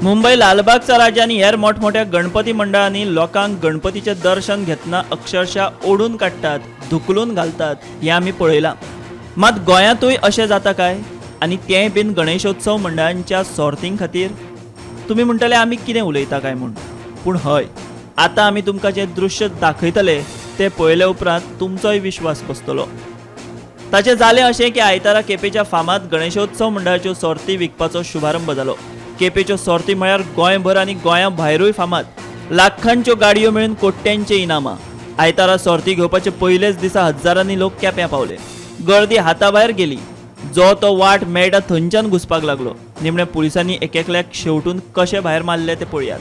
मुंबय लालबागचा राजा आनी हेर मोठमोठ्या गणपती मंडळांनी लोकांक गणपतीचें दर्शन घेतना अक्षरशः ओडून काडटात, धुकलून घालतात हें आमी पळयलां. मात गोंयांतूय अशें जाता काय? आनी तेंय बीन गणेशोत्सव मंडळांच्या सोर्तीं खातीर? तुमी म्हणटले आमी कितें उलयता काय म्हूण, पूण हय, आतां आमी तुमकां जें दृश्य दाखयतले तें पळयले उपरांत तुमचोय विश्वास बसतलो. ताचें जालें अशें की आयतारा केपेच्या फामाद गणेशोत्सव मंडळाच्यो सोर्ती विकपाचो शुभारंभ जालो. केपेच्यो सोर्ती म्हळ्यार गोंयभर आनी गोंया भायरूय फामाद. लाखांच्यो गाडयो मेळून कोट्यांचे इनामां. आयतारा सोर्ती घेवपाचे पयलेच दिसा हजारांनी लोक केप्यां पावले. गर्दी हाताभायर गेली. जो तो वाट मेळटा थंयच्यान घुसपाक लागलो. निमणे पुलिसांनी एक एकल्याक शेवटून कशे भायर मारले ते पळयात.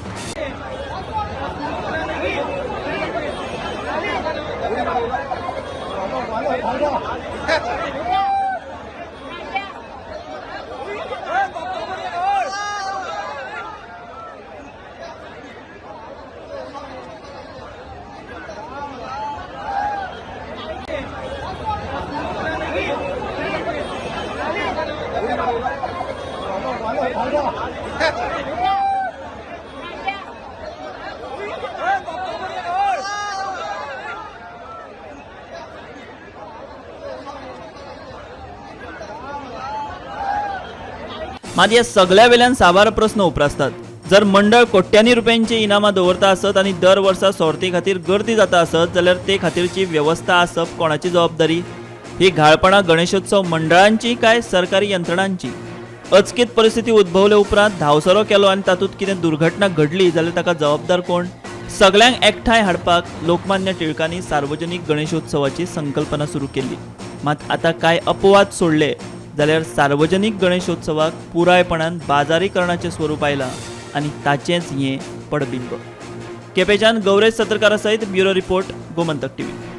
मात ह्या सगळ्या वेल्यान साबार प्रस्न उप्रासतात. जर मंडळ कोट्यांनी रुपयांची इनामां दवरता आसत आनी दर वर्सा सोर्ती खातीर गर्दी जाता आसत जाल्यार ते खातीरची वेवस्था आसप कोणाची जबाबदारी? ही घाळपणां गणेशोत्सव मंडळांची काय सरकारी यंत्रणांची? अचकीत परिस्थिती उद्भवले उपरांत धांवसरो केलो आनी तातूंत कितें दुर्घटना घडली जाल्यार ताका जबाबदार कोण? सगल्यांक एकठांय हाडपाक लोकमान्य टिळकांनी सार्वजनीक गणेशोत्सवाची संकल्पना सुरू केल्ली. मात आतां कांय अपवाद सोडले जाल्यार सार्वजनीक गणेशोत्सवाक पुरायपणान बाजारीकरणाचें स्वरूप आयलां आनी ताचेंच हें पडबिंब. केपेच्यान गौरेश सतरकारा सयत ब्युरो रिपोर्ट, गोमंतक टीव्ही.